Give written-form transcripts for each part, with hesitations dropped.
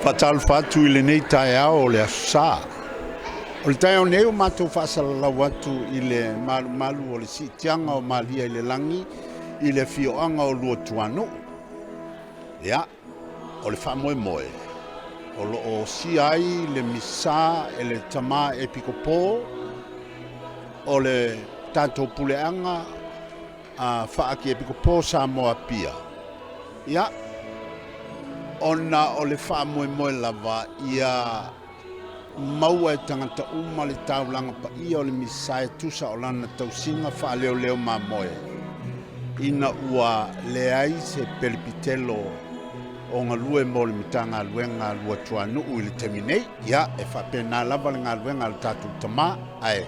Faatalofa atu i lenei taeao o le Aso Sa. O le taeao nei ua matou faasalalau atu i le malumalu o le siitiaga o Malia i le lagi i le afioaga o Luatuanuu. Ia, o le faamoemoe o lo o osia ai le misa e le tama Epikopo o le tatou puleaga a Faakiepikopo Samoa Apia. Ia, ona o le faamoemoe lava ia maua e tagata uma le taulaga paia o le misa e tusa o lana tausiga faaleoleo mamoe, ina ua leai se pelepitelo o galue mo le Matagaluega a Luatuanuu i le taimi nei. Ia, e faapena lava le galuega a le tatou tama, ae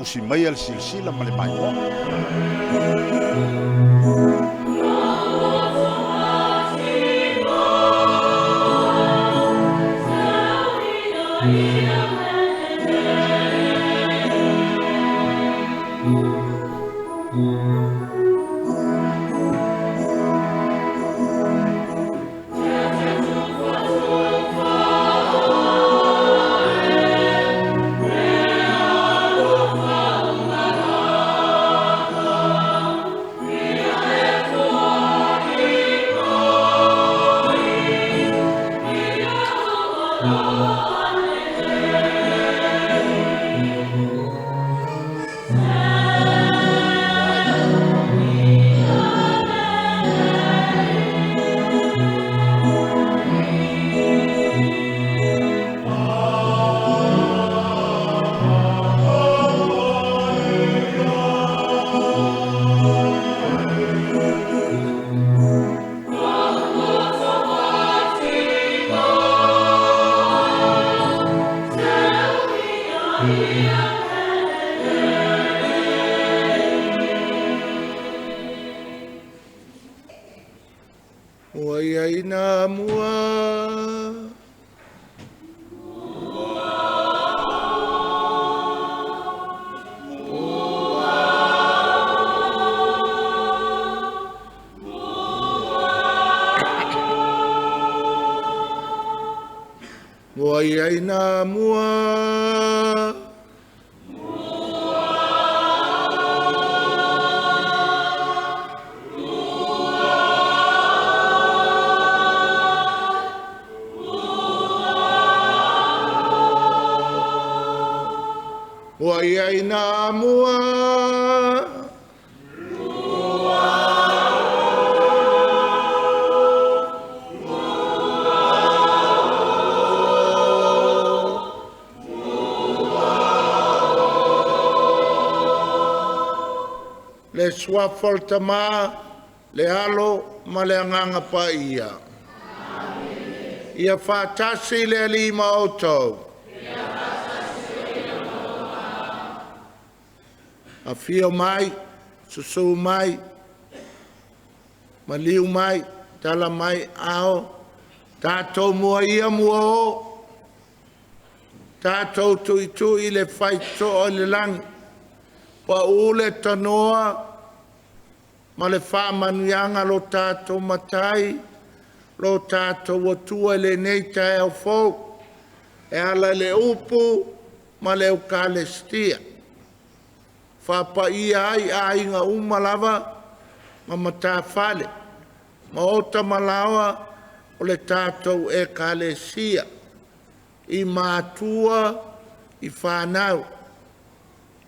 usi maia le silasila ma le maimoa. Ua i na mua. Ua i ai na mua. Ua i ai na mua. Le suafa o le Tama, le Alo ma le Agaga Paia. Ia faatasi le Alii ma outou. Afio mai, susu mai, maliu mai, tala mai ao, tatou mua ia mua o, tatou tuitui le faitotoa i le lagi, pau le tanoa ma le faamanuiaga lo tatou matai, lo tatou Atua i lenei taeao fou, e ala i le upu ma le Eukalestia. Faapaia ai aiga uma lava ma matafale, maota ma laoa o le tatou Ekalesia, i matua, i fanau,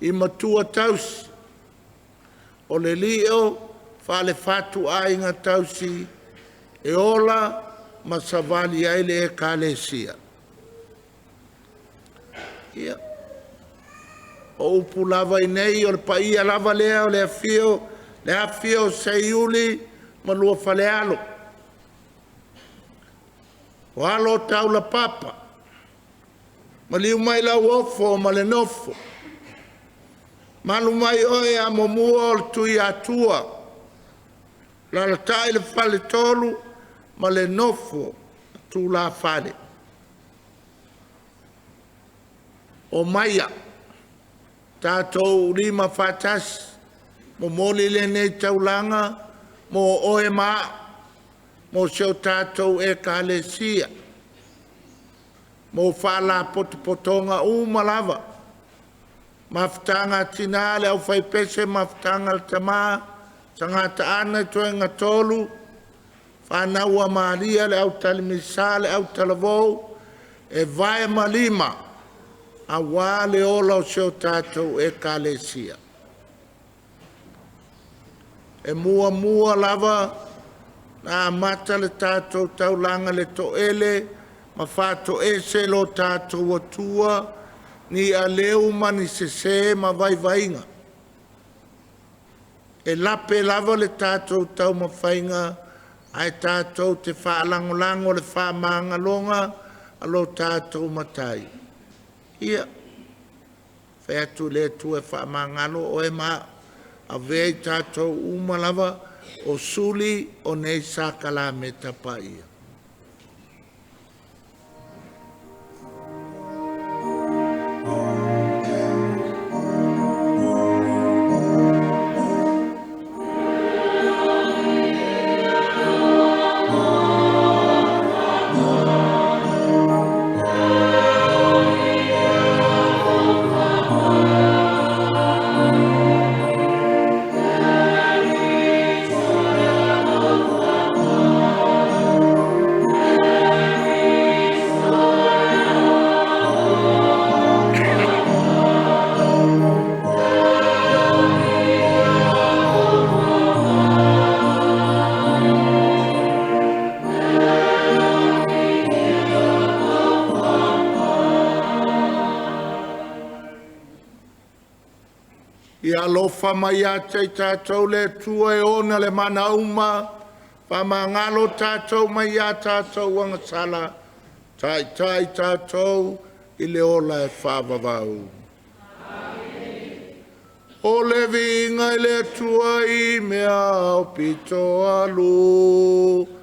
i matua tausi, o le lio faale-fatu aiga tausi e ola ma savali ai le Ekalesia. Ia, o upu lava i nei, o le paia lava lea o le afio o Seiuli ma lua falealo. O alo o taulapapa, maliu mai lau ofo ma le nofo, malu mai oe a momua o le Tuiatua, lalatai le faletolu ma le nofo tulafale. O maia, tatou lima faatasi, momoli lenei taulaga mo oe ma au. mo si o tātou Ekalesia, mo faalapotopotoga uma lava, mafutaga a tinā le aufaipese, mafutaga a le tamā, tagataana i toega tolu, fanau a Maria le autalimisa le autalavou, e vae ma lima, auā le ola o si o tatou Ekalesia. E muamua lava na amata le tatou taulaga le toele ma faatoese lo tatou Atua ni aleu ma ni sesē ma vaivaiga. E lape lava le tatou taumafaiga ae tatou te faalagolago le faamagaloga a lo tatou Matai. Ia, fai atu le Atua e faamagalo oe ma au, avea i tatou uma lava o suli o nei sakalameta paia. Ia alofa mai ia te i tatou le Atua e ona le mana uma, faamagalo tatou mai ia tatou agasala, taitai tatou i le ola e faavavau. O le viiga i le Atua i mea aupito aluga.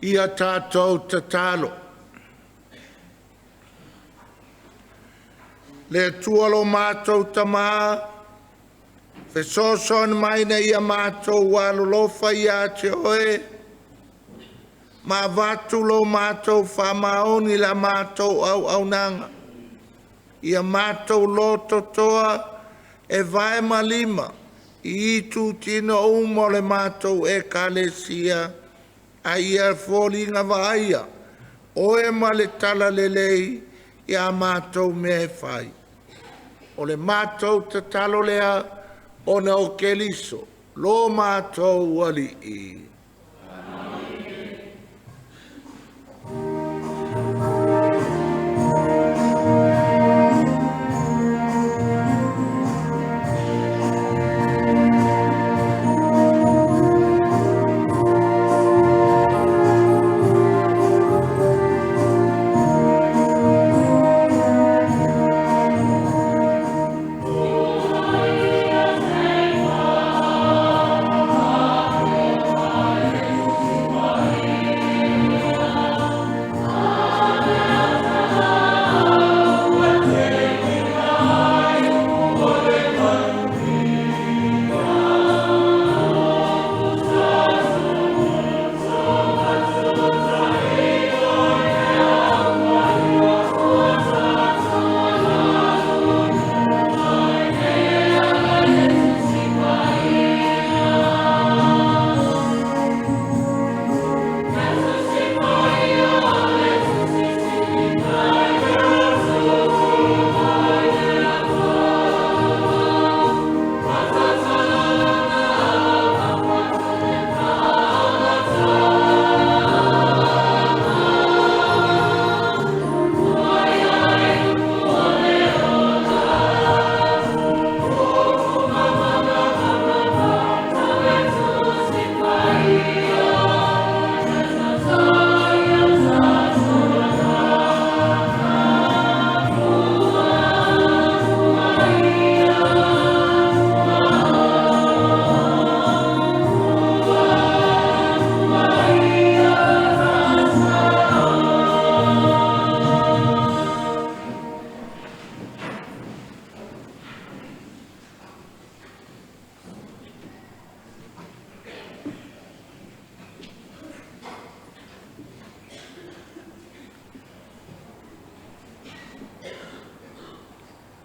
Ia tatou tatalo. Le Atua lo matou Tamā, fesoasoani mai ina ia matou alolofa ia te oe, ma avatu lo matou faamaoni i la matou auaunaga. Ia matou lototoa e vae ma lima i itutino uma o le matou Ekalesia, a ia foliga vaaia oe ma le talalelei ia matou mea e fai. O le matou tatalo lea ona o Keriso, lo matou Alii.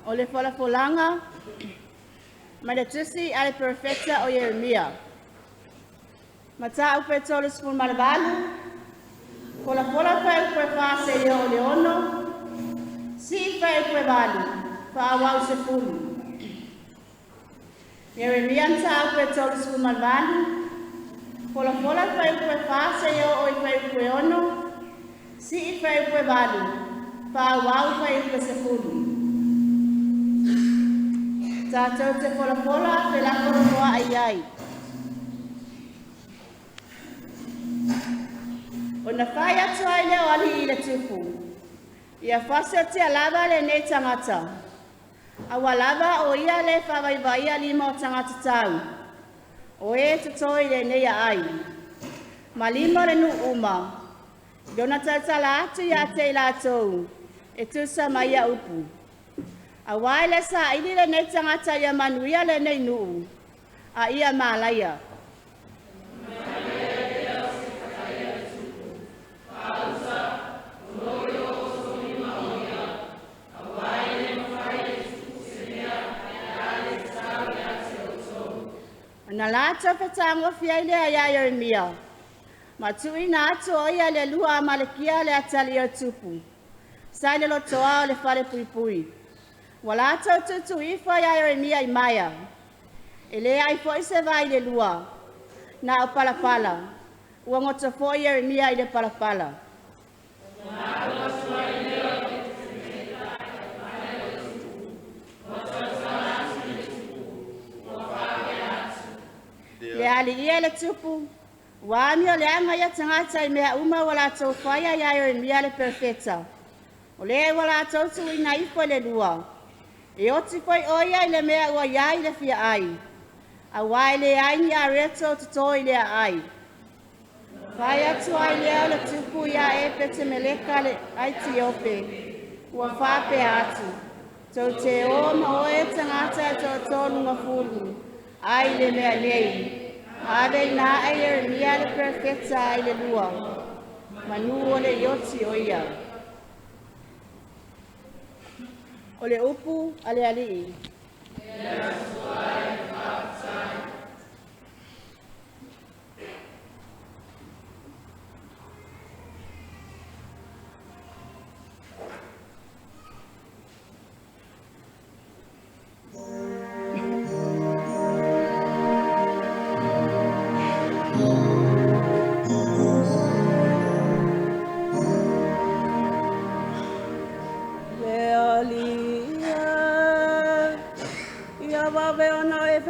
O le folafolaga mai le tusi a le perofeta o Ieremia. Mataupu e 38, folafola fuaiupu e 4 seia oo i le 6, sii fuaiupu e 8, faaauau 10. Ieremia mataupu e 38, folafola fuaiupu e 4 seia oo i fuaiupu e 6, sii fuaiupu e 8, faaauau fuaiupu e 10. Tatou te folafola felafolafoai ai. Ona fai atu ai lea o alii i le tupu, ia fasioti lava lenei tagata. Aua lava o ia le faavaivaia lima o tagata tau, o e toto i lenei aai, ma lima o le nuu uma, i lona tautala atu ia te i latou, e tusa ma ia upu. Aua e le saili lenei tagata ia manuia lenei nuu, a ia malaia. Ona latou fetagofi ai lea ia Ieremia, ma tuuina atu o ia i le lua a Malikia le atalii o le tupu, sa i le lotoa o le falepuipui. Ua latou tuutuu ifo ia Ieremia i maea, e leai foi se vai i le lua, na o palapala, ua goto foi Ieremia i le palapala. Le alii e le tupu, ua amioleaga ia tagata i mea uma ua latou faia ia Ieremia le perofeta, o le ua latou tuuina ifo i le lua, e oti foi o ia i le mea ua i ai le fia ai, auā e leai ni areto o totō i le aai. Fai atu ai lea o le tupu iā Epetemeleka le Aitiope, ua faapea atu, tou te o ma oe tagata e toatolugafulu ai le mea nei, ave ina ae Ieremia le perofeta ai le lua, manu o le ioti o ia. O le upu a le alii.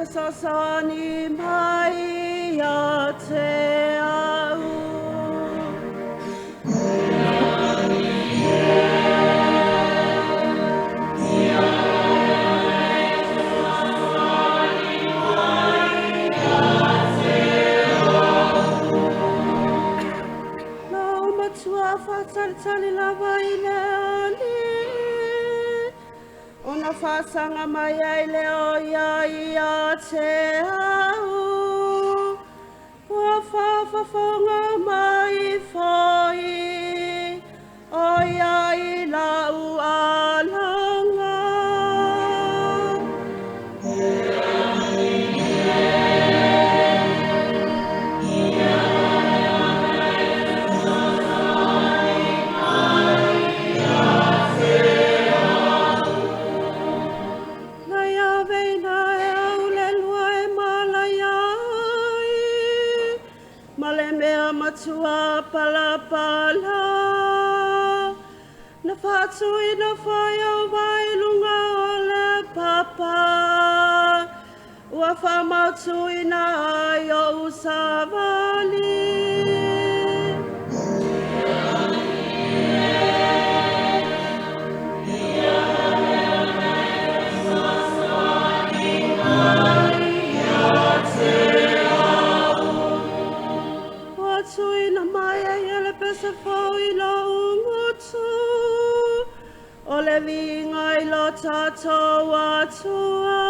fesoasoani mai ia te au. Na ou matua faatalitali lava i le Alii, ona faasaga mai ai lea o ia ia te au. Ua faafofoga mai foi o ia i lau alaga. Na ia aveina e au le lua e malaia ai, ma le mea matua palapala. Na faatuina foi ou vaa i luga o le papa, ua faamautuina ai ou savali. Ua tuuina mai ai e le pese fou i lou gutu, o le viiga i lo tatou Atua.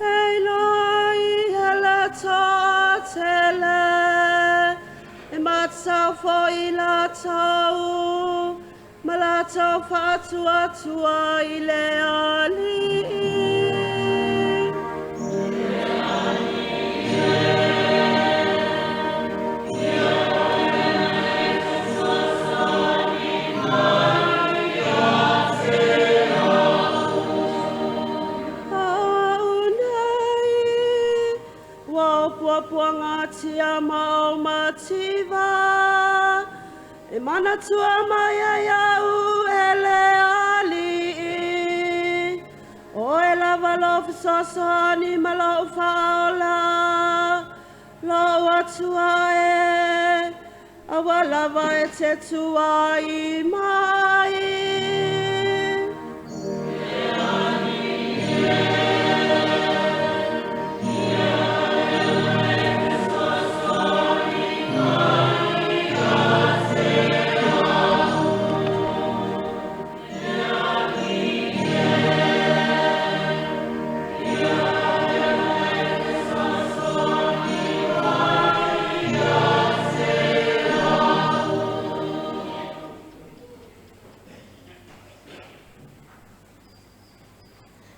E iloa ai e le toatele, e matatau foi latou, ma latou faatuatua i le Alii. Au nei, ua puapuagatia ma ou mativa, e manatua mai ai au e le Alii. O oe lava lou fesoasoani ma lou faaola, lou Atua e, aua lava e te tuai mai.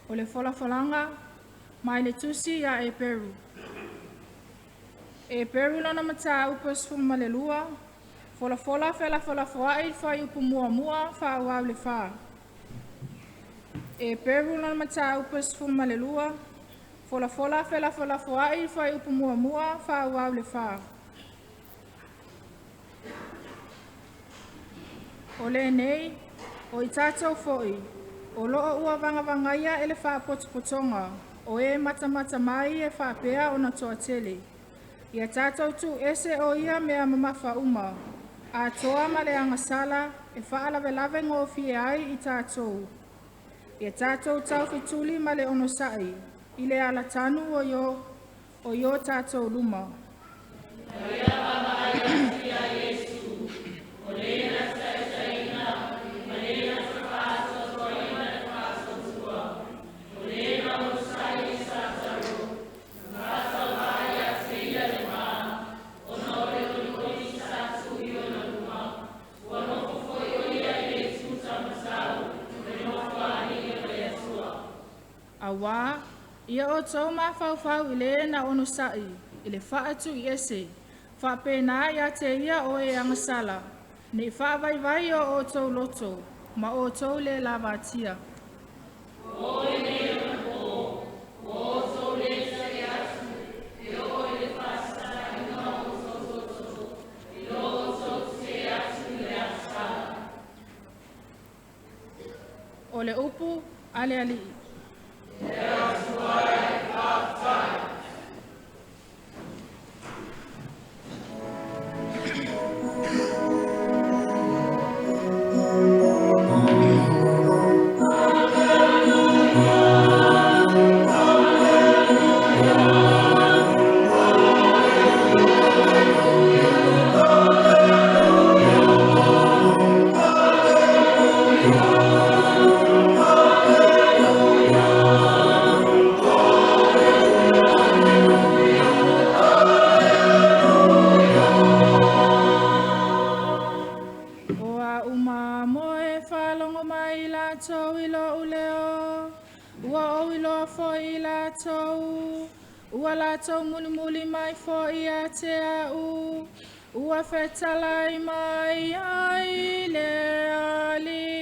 O le folafolaga mai le tusi ia Eperu. Eperu lona mataupu 12, folafola felafolafoai fuaiupu muamua faaauau le 4. Eperu lona mataupu 12, folafola felafolafoai fuaiupu muamua faaauau le 4. O lenei, o i tatou foi, o loo ua vagavagaia e le faapotopotoga, o e matamata mai e faapea ona toatele. Ia tatou tuuese o ia mea mamafa uma, atoa ma le agasala e faalavelave gofie ai i tatou. Ia tatou taufetuli ma le onosai, i le alatanu o i o tatou luma. Auā, ia outou mafaufau i le na onosa'i i le faatuiese, faapena ia te ia o e agasala, nei faavaivai o outou loto, ma outou le lavatia. O le upu a le Alii. latou i lo'u leo, ua ou iloa fo'i i latou, ua latou mulimuli mai fo'i ia te a'u, ua fetalai mai ai le Alii.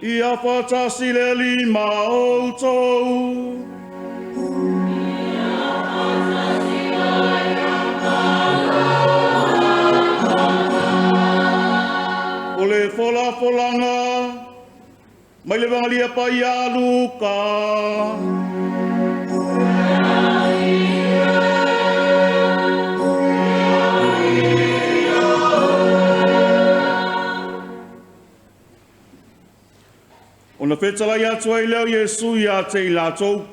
Ia faatasi le Alii ma outou. O le folafolaga mai le Evagelia Paia a Luka. Ona fetalai atu ai lea o Iesu ia te i latou,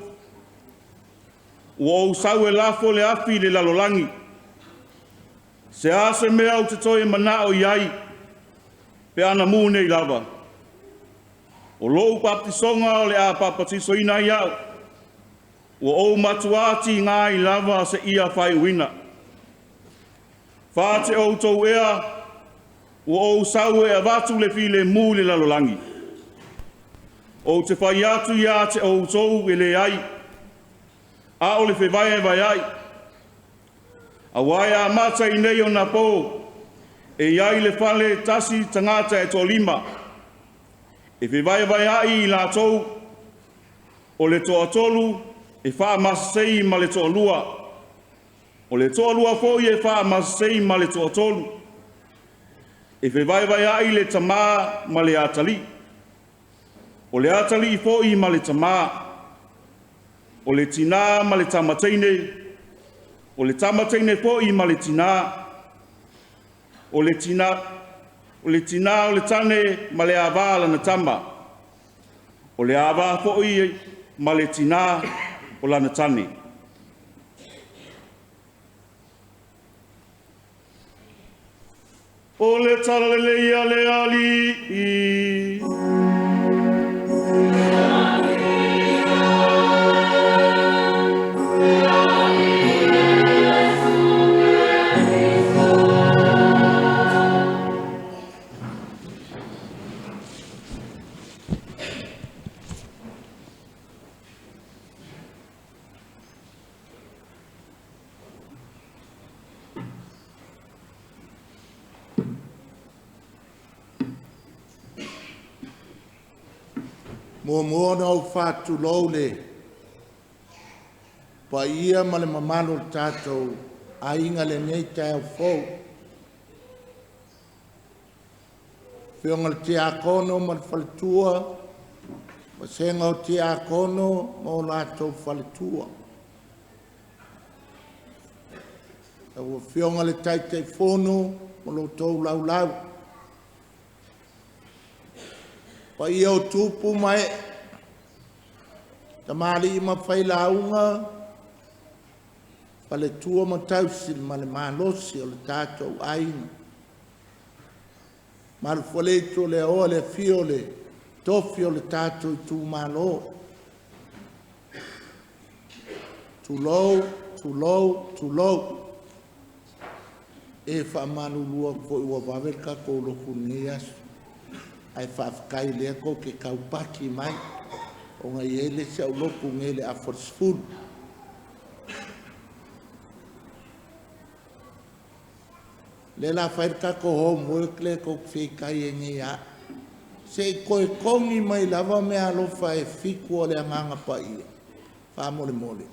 ua ou sau e lafo le afi i le lalolagi. Se a se mea ou te toe manao i ai, pe ana mu nei lava. O lou papatisoga o le a papatisoina ai au, ua ou matuā tiga ai lava seia faaiuina. Fate outou ea, ua ou sau e avatu le filemu i le lalolagi. Ou te fai atu ia te outou e leai, a o le fevaevaeai. Auā e amata i nei ona pō, e i ai i le fale e tasi tagata e toalima, e fevaevaea'i i latou, o le toatolu e faamasasei ma le toalua, o le toalua foi e faamasasei ma le toatolu, e fevaevaea'i le tamā ma le atalii, o le atalii foi ma le tamā, o le tinā ma le tama teine, o le tama teine foi ma le tinā, o le tinā o le tinā o le tane ma le avā a lana tama, o le avā foi ma le tinā o lana tane. O le Talalelei a le Alii. Muamua ona ou faatulou le paia ma le mamalu o le tatou aiga i lenei taeao fou. Afioga i le Tiakono ma le faletua, vasega o Tiakono ma o latou faletua. Lau Afioga i le Taitaifono ma lo outou laulau. Paia o tupu ma ee, tamalii ma failauga, faletua ma tausi ma le malosi o le tatou aiga. Malufualei le aoa le afio o le tofi o le tatou itumalo. Tulou, tulou, tulou. E faamalulu atu foi ua vave le tatou lotu i lenei aso. Ae faafetai lea tou te taupati mai ona e i ai le isi au lotu nei i le afa o le 10. Lea la fai le tatou homework lea tou te fia ita ai nei lava. Se i toe togi mai lava meaalofa e fitu a le Agaga Paia, faamolemole.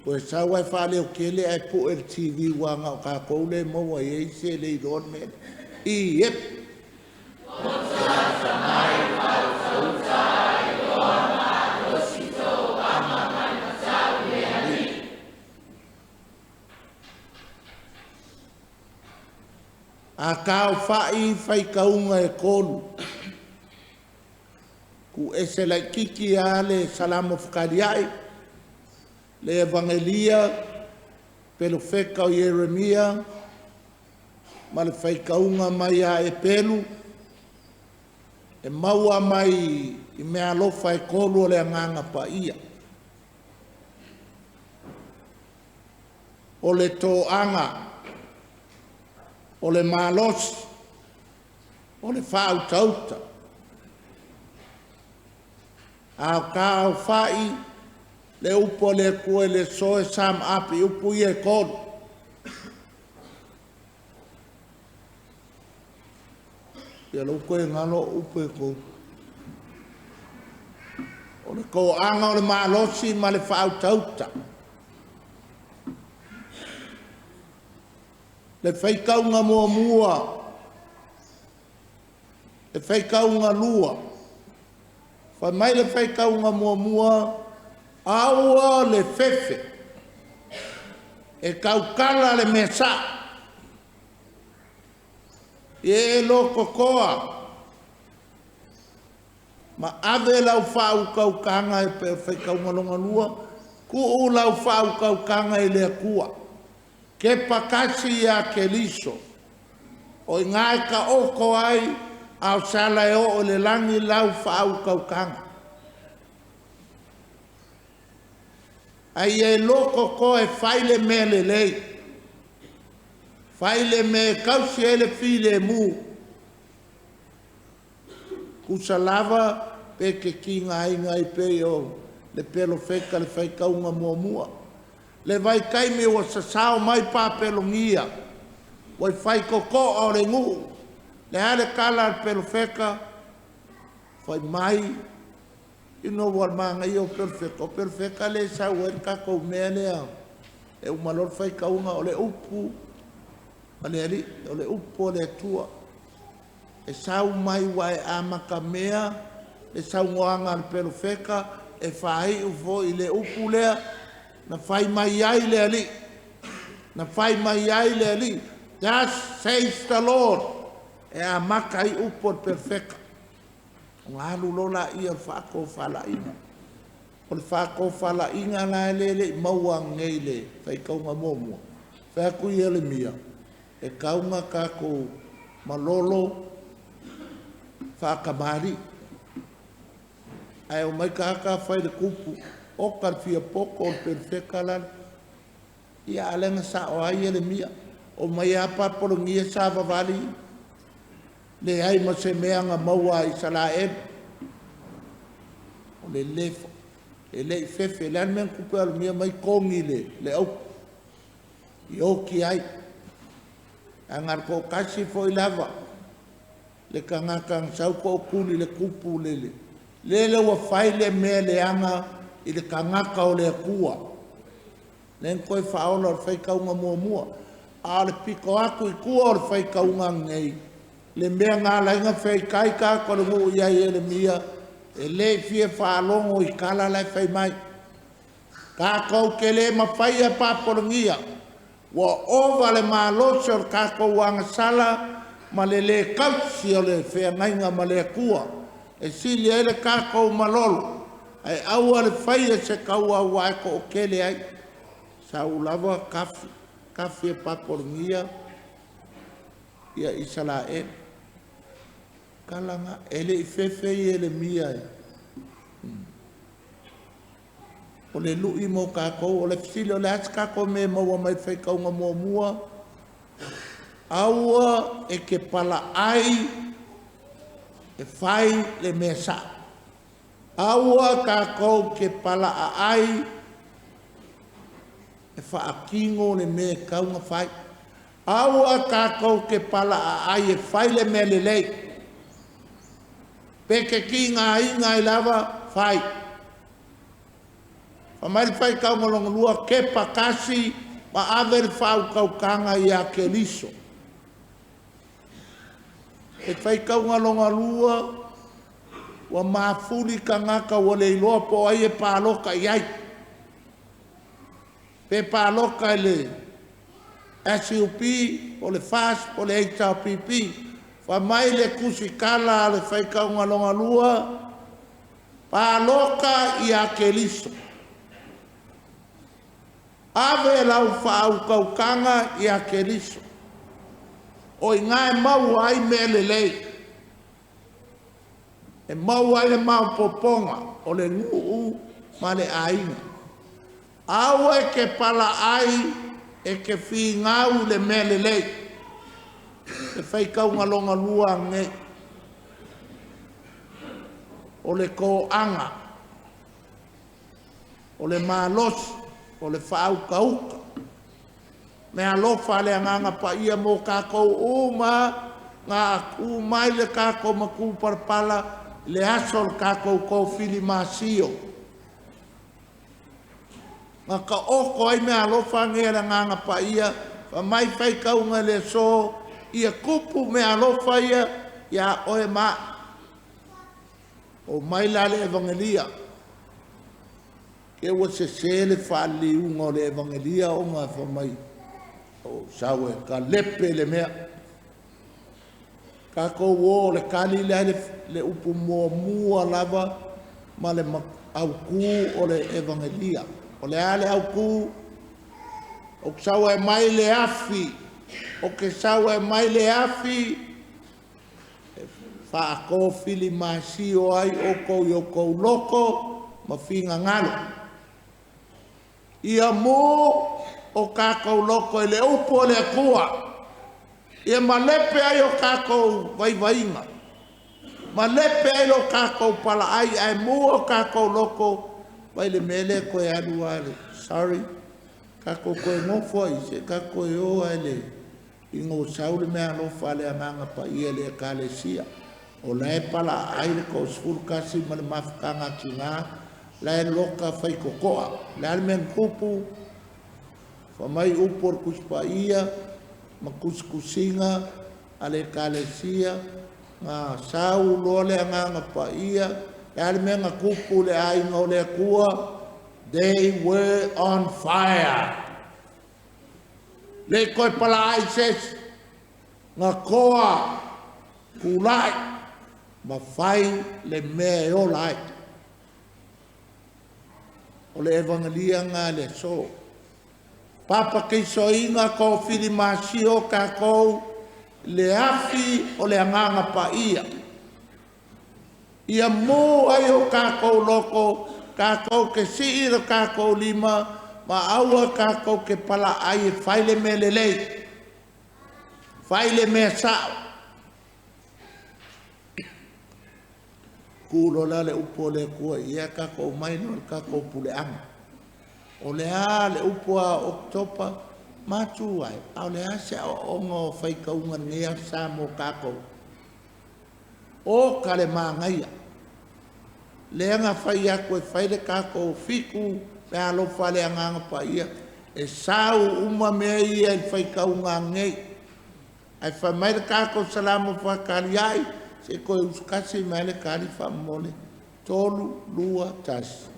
Toe sau ae faaleotele ae pue le TV aua na o tatou lea e maua ai isi e le iloa le mea lea. Iep! A taofa'i faitauga e tolu, tuuese laititi a le Salamo fetalia'i, le Evagelia, Pelofeta o Ieremia, ma le faitauga mai ia Epelu, e maua mai i meaalofa e tolu o le Agaga Paia. O le toaga, o le malosi, o le faautauta. A o taaofai le upu a le Atua i le aso e sum up i upu ia e tolu. Ia lou toe galo o upu e tolu. O le toaga o le malosi ma le faautauta. Le faitauga muamua, le faitauga lua. Fai mai le faitauga muamua, aua le fefe, e tautala le mea sa'o, ia e lototoa ma ave lau faautautaga e pei o le faitauga lona lua, tuu lau faautautaga i le Atua. Kepa tasi ia Keriso, o i ina e taoto ai a o se ala e oo i le lagi lau faautautaga. A ia e lototoa e fai le mea lelei, fai le mea e tausi ai le filemu, tusa lava pe te tigaina ai pei o le perofeta i le faitauga muamua. Le vaitaimi ua sasao mai Papelonia, ua i faitotoa o le nuu. Le a le tala a le perofeta? Fai mai, ina ua manaia o perofeta, o perofeta lea e sau ai le tatou mea lea e uma loa le faitauga, o le upu a le Alii, o le upu a le Atua. E sau mai ua e amatamea le saunoaga a le perofeta e faaiu foi i le upu lea na fai mai ai le Alii, na fai mai ai le Alii, Thus says the Lord, e amata ai upu a le perofeta. Ona alu loa lea o le faatofalaiga. O le faatofalaiga la lea e le i maua nei i le faitauga muamua, fai atu Ieremia, e tau ona tatou malolo faatamalii. Ae omai tagata fai i le tupu, oka le fia poto o le perofeta la le… Ia a o lea na sao lava Ieremia. Omai lava Papalogia savavali, leai ma se mea na maua a Isaraelu. O le le, e le i fefe. Le a le mea na tupu ia Ieremia? Omai togi le auro i oti ai. Ae na o le toatasi foi lava le tagata na sau tootuli i le tupu lele. Lele ua fai le mea leaga i le tagata o le Atua. Lea na toe faaola o le faitauga muamua. A o le pito atu i tua o le faitauga lenei, le mea na ala ai ona feaitai tagata o le nuu ia Ieremia, e le i fia faalogo i tala la e fai mai. Tatou te le mafaia Papalogia, ua ova le malosi o le tatou agasala ma le lē tausi o le feagaiga ma le Atua e sili ai le tatou malolo, ae aua le faia se taua ua e toatele ai. Sau lava tafi, tafi e Papalogia ia Isaraelu. Tala na, e le i fefe Ieremia e. O le lui mo tatou, o le fesili o le a se tatou mea e maua mai le faitauga muamua? Aua e te palaai e fai le mea sa'o. Aua tatou te palaai e faatino le mea e tatau ona fai. Aua tatou te palaai e fai le mea lelei. Pe te tigaina ai lava, fai. Fai mai le faitauga lona lua, kepa tasi ma ave le faautautaga ia Keriso. Le faitauga lona lua, ua mafuli tagata ua le iloa po o ai e palota i ai. Pe palota i le SUP, po o le FAST, po o le HRPP. Fai mai le tusitala a le faitauga lona lua, palota ia Keriso. Ave lau faautautaga ia Keriso. O i ina e maua ai mea lelei, e maua ai le maopoopoga o le nuu ma le aiga. Aua e te palaai e te finau i le mea lelei, le faitauga lona lua lenei. O le toaga, o le malosi, o le faautauta. Meaalofa a le Agaga Paia mo tatou uma na tu mai le tatou matupalapala i le aso o le tatou tofili masio. Na taoto ai meaalofa nei a le Agaga Paia, fai mai faitauga i le aso, ia tupu meaalofa ia ia oe ma au. Oo mai la le Evagelia, te i ua sese le faaliliuga o le Evagelia ona fai mai, o sau e talepe le mea. Tatou o, o le tali lea le upu muamua lava ma le autu o le Evagelia. O le a le autu? Ou te sau e aumai le afi, ou te sau e aumai le afi e faatofilimasio ai outou i outou loto ma finagalo. Ia mu o tatou loto i le upu a le Atua, ia malepe ai o tatou vaivaiga, malepe ai lo tatou palaai ae mu o tatou loto mai le mea lea toe alu lava. Sorry, tatou toe nofo ai se tatou toe o lava i le ina ua sau le meaalofa a le Agaga Paia i le Ekalesia. O la e palaai le 11 ma le mafutaga a tina, la e loka faitotoa. O le a le mea na tupu? Fai mai upu o le Tusi Paia ma tusitusiga a le Ekalesia, na sau loa le Agaga Paia, le a le mea na tupu i le aiga o le Atua? They were on fire. Le toe palaai se isi, na toa tulai ma fai le mea e ola ai. O le Evagelia lena i le aso. Papatisoina tofili masio tatou le afi o le Agaga Paia. Ia mu ai o tatou loto, tatou te sii le tatou lima, ma aua tatou te palaai e fai le mea lelei, fai le mea sao. Tu loa la le upu a le Atua ia tatou mai loa le tatou puleaga. O le a le upu a Oketopa, matu ai, a o le a se aoaoga o faitauga nei aso sa mo tatou? O ka le magaia. Lea na fai atu e fai le tatou fitu meaalofa a le Agaga Paia, e sau uma mea ia i le faitauga nei. Ae fai mai le tatou Salamo faataliai, se toe usukasi mai le tali faamolemole. 3, 2, 1.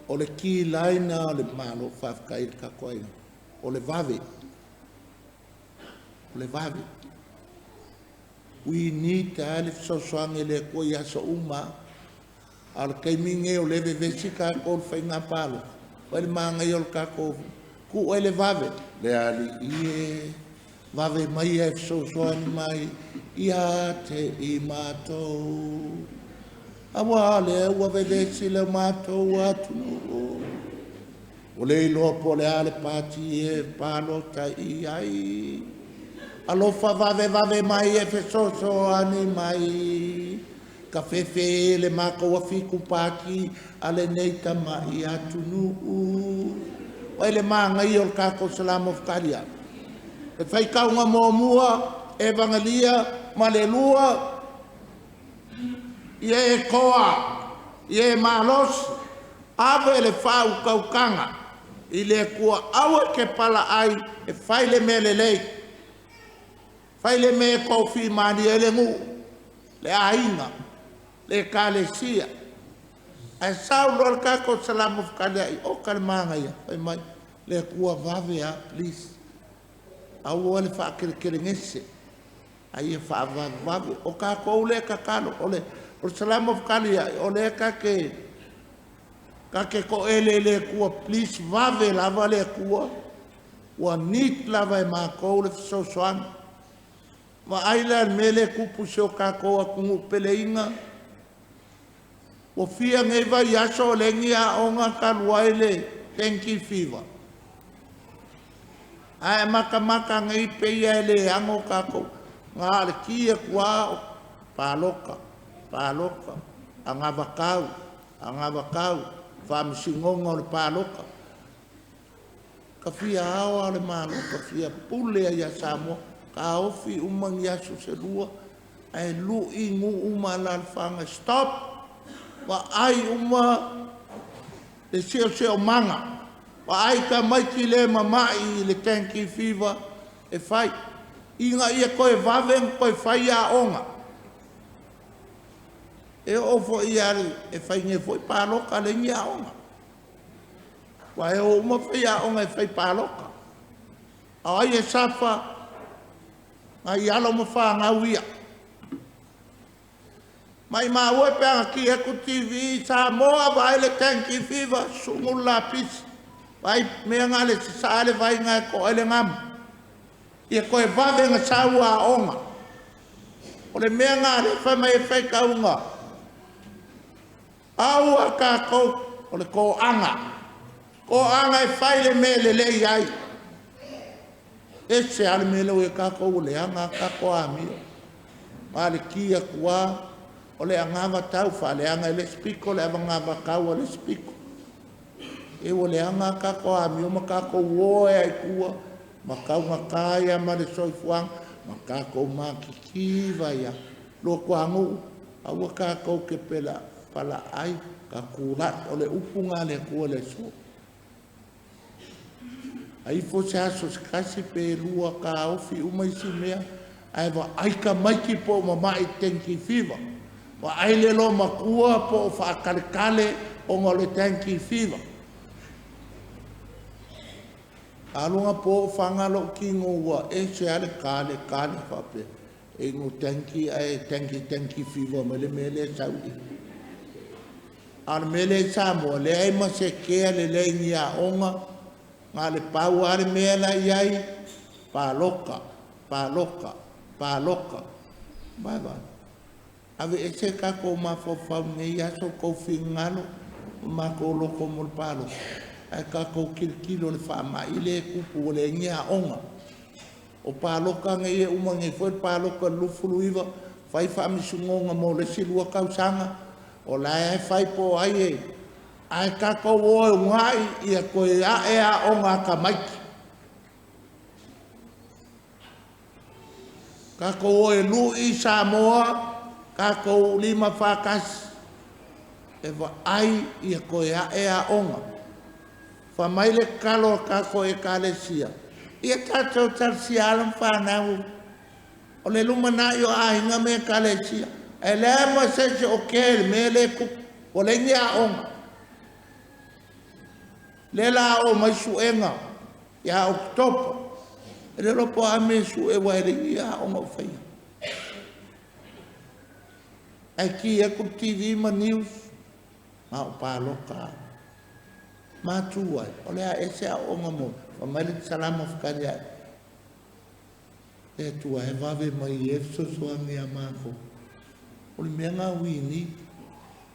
O le kilaina o le Malo, faafetai i le tatou aiga, o le vave, o le vave. We need lava le fesoasoani a le Atua i aso uma. A o le taimi lenei o lea e vevesi tatou i le faiga palota, vaai le manaia o le tatou tuu ai le vave. Le Alii e vave mai e fesoasoani mai ia te i matou. Aua lea ua vevesi le matou atunuu. Ua le iloa po o le a le pati e palota i ai. Alofa vave vave mai e fesoasoani mai. Tafefe le matou afitu pati a lenei tamai atunuu. Vaai le manaia o le tatou Salamo Fetalia. E faitauga muamua, Evagelia, ma le lua, ia e toa, ia e malosi, ave le faautautaga i le Atua, aua e te palaai e fai le mea lelei. Fai le mea e tofimalie ai le nuu, le aiga, le ekalesia. Ae sau loa le tatou Salamo fetaliai, oka le manaia, fai mai, le Atua vave lava, please. Aua le faateletelegese, a ia faavavevave. O tatou lea e tatalo, o le Salamo fetaliai, o lea ta te ta te toele i le Atua, please vave lava le Atua, ua need lava e matou le fesoasoani. Vaai la i le mea lea e tupu i si o tatou atunuu, peleina, ua fia nei vaiaso o leai ni aoga talu ai le dengue fever. Ae matamata nei pei lava e le ano tatou. Na o le ki atu lava o palota, palota, anavatau, anavatau, faamasinoga o le palota. Ka fia ao lava o le Malo, ka fia pule ai ia Samoa, taofi uma ni aso se lua, ae lui nuu ma alaalafaga, stop! Vaai uma le siosiomaga, vaai tamaiti lea e mamai i le dengue fever e fai, ina ia toe vave ona toe fai aoga. E oo foi lava e fai nei foi palota leai ni aoga. Aua e o uma faiaoga e fai palota. A o ai e suffer? Nai alo ma fanau ia. Maimau e pe ana ki atu le TV, Samoa vaai le dengue fever, sugu le lapisi, vaai mea na le sasaa le vai na e toa ai le gamu. Ia toe vave ona sau aoga. O le mea na lea e fai mai ai le faitauga, aua tatou o le toaga, toaga e fai le mea e lelei ai. E ese lava le mea lea ua i ai tatou ua leaga lava tatou amio. Na o le ki atu lava o le anavatau, faaleaga e le isi pito le anavatau a le isi pito. E ua leaga lava tatou amio ma tatou o ai lava i tua ma taugata ai lava ma le soifuaga ma tatou matitiva ai lava. Luatuanuu, aua tatou te pelaai, tatulai. O le upu lena a le Atua i le aso. A ifo se aso se tasi pe lua taofi uma isi mea, ae vaai tamaiti po o mamai i le dengue fever. Vaai le loomatua po o faataletale ona o le dengue fever. Alu anapo o fana lou tino ua ese lava le tale tale faapea e inu dengue ae dengue dengue fever mai le mea lea e sau i i. A o le mea lea i Samoa, leai ma se kea lelei i ni aoga, na o le pau lava le mea la e i ai, palota, palota, palota. Vaai, aveese tatou mafaufau i lenei aso tou finagalo ma matou loto mo le palota, ae tatou tilotilo i le faamai lea e tupu ua leai ni aoga. O palota nei e uma nei foi le palota i le 29, fai faamasinoga mo le isi 2 tausaga, o la e fai po o ai e... Ae tatou o e uunai ia toe ae aoga a tamaiti. Tatou o e lui Samoa, tatou lima faatasi e vaai ia toe ae aoga. Fai mai le tatalo a tatou Ekalesia, ia tatou talosia alo ma fanau o le lumanai o aiga ma Ekalesia. Ae leai ma se isi o kea i le mea lea e tupu, ua leai ni aoga. Lea o le a oo mai suega ia Oketopa. E le iloa po o a mea e sue aua e leai ni aoga o faia. Ae ki atu le TV ma news, na o palota lava. Matua e, o le a ese aoaoga mo... Fai mai le Salamo fetaliai, Le Atua e vave mai e fesoasoani ia matou. O le mea lena we need,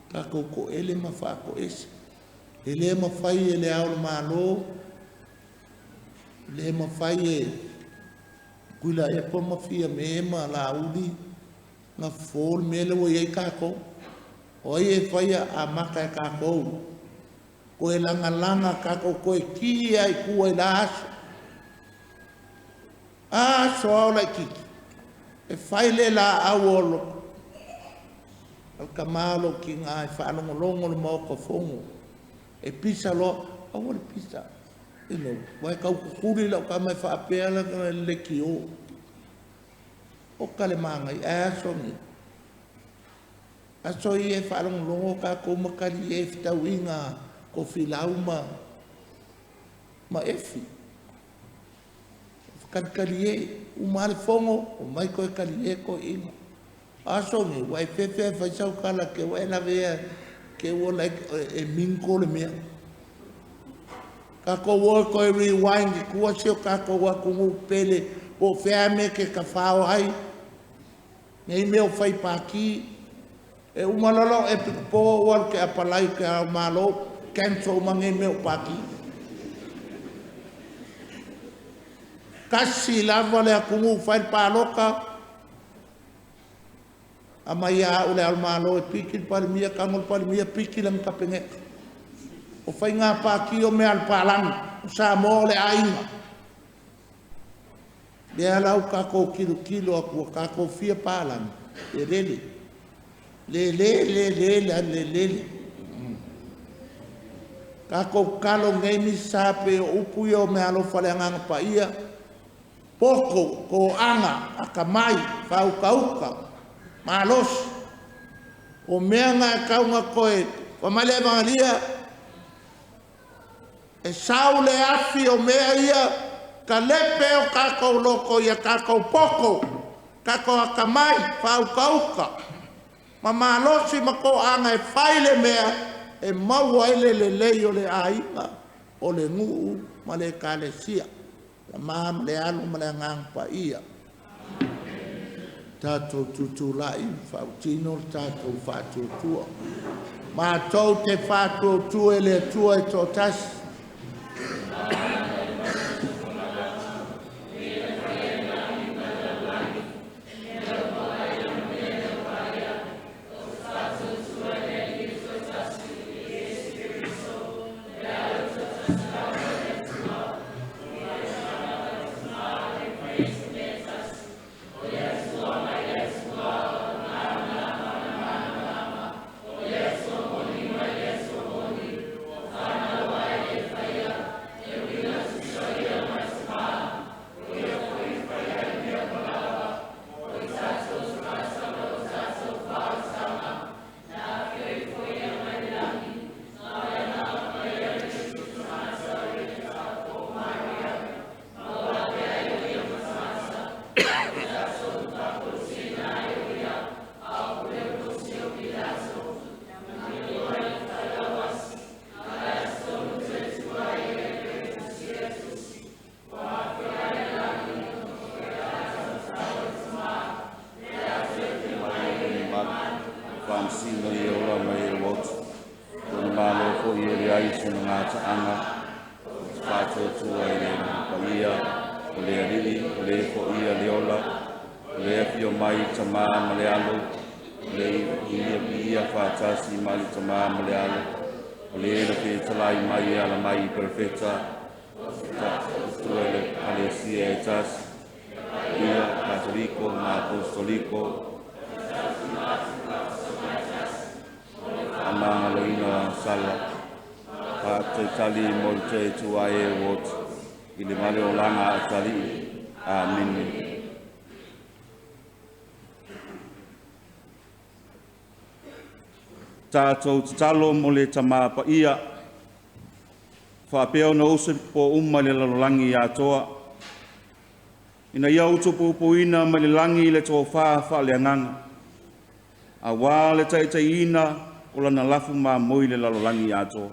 tatou toele ma faatoese. E le mafai e Le Ao o le Malo, e le mafai e Tuilaepa ma Fiame ma Laauli ona fofo le mea lea ua i ai tatou. O ai e faia? Amata e tatou. Toe lagalaga tatou toe ki lava i tua i la aso. A aso lava o laitiiti, e fai le laau o le tama o lou tina e faalogologo le Maota Fono, e pisa loa, aua le pisa, you know, aua e tau tutuli lau tama e faapea lana leitio. Oka le māgai, ae aso nei. Aso ia e faalogologo tatou ma talie i fetauiga a Tofilau ma ma Efi. Talitalie, uma lava le fono, omai toe talie toeaiina. O aso nei, ua e fefe lava e fai sau tala te i ua e lavea te i ua like e mingle le mea. Tatou o e toe rewind i tua si o tatou atunuu pele po o fea lava le mea e te tafao ai, nei mea o fai pati. E uma loa lou Epikopo ou alu ou te apalai i le Ao o le Malo, cancel uma nei mea o pati. Tasi lava le atunuu e fai le palota, aumai ia au le Ao o le Malo e piki le Palemia, tago le Palemia piki lana Kapeneta. O faiga pati o mea a le palagi, o Samoa o le aiga. Lea la ua tatou tilotilo atu ua tatou fia palagi, e lele. Le le le le le le le. Tatou tatalo nei misa pei o upu ia o meaalofa a le Agaga Paia, poto, toaga, atamai, faautauta, malosi. O mea na e tatau ona toe fai mai le Evagalia, e sau le afi o mea ia, talepe o tatou loto ia tatou poto, tatou atamai, faautauta ma malosi ma toaga e fai le mea e maua ai le lelei o le aiga, o le nuu ma le ekalesia. Tama ma le Alo ma le Agaga Paia. Tatou tutulai ma faautino le tatou faatuatua. Matou te faatuatua i le Atua e toatasi. Faamasino e ola mai e lotu. Lona malo foi e leai sona gataaga, ou te faatuatua i le Paia, o le Alii, o le foia le ola, o le afio mai Tamā ma le Alo, o le ia viia faatasi ma le Tamā ma le Alo, o le na fetalai mai e ala mai i Perofeta, tua i le Ekalesia e tasi, Paia, Katoliko ma Apostoliko, faamagaloina sala, faataitali mo le toe tuae e ua i le vale olaga a Atalii. Amene. Tatou tatalo mo le Tamā Paia, faapea ona usu po uma i le lalolagi atoa, ina ia utupupuina mai le lagi i le tofa faaleagaga, auā le taitaiina o lana lafu mamoe i le lalolagi atoa.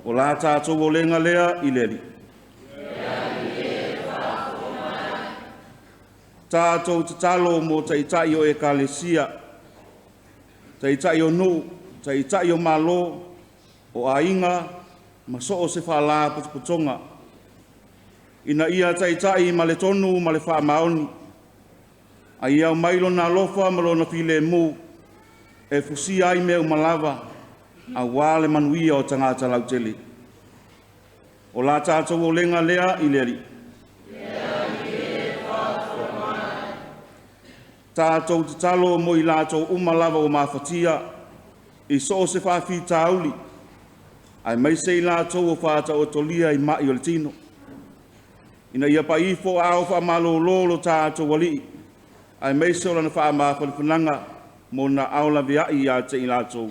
O la tatou olega lea i le Alii. Tatou tatalo mo taitai o ekalesia, taitai o nuu, taitai o malo, o aiga, ma so o se faalapotopotoga, ina ia taitai ma le tonu ma le faamaoni, a ia aumai lona alofa ma lona filemu e fusia ai mea uma lava, auā le manuia o tagata lautele. O la tatou olega lea i le Alii. Tatou tatalo mo i latou uma lava ua mafatia i so o se faafitauli, aemaise i latou ua faataotolia i mai o le tino, ina ia paifo aao faamalolo lo tatou Alii. Aemaise o lana faamafanafanaga mo na ao laveai ia te i latou.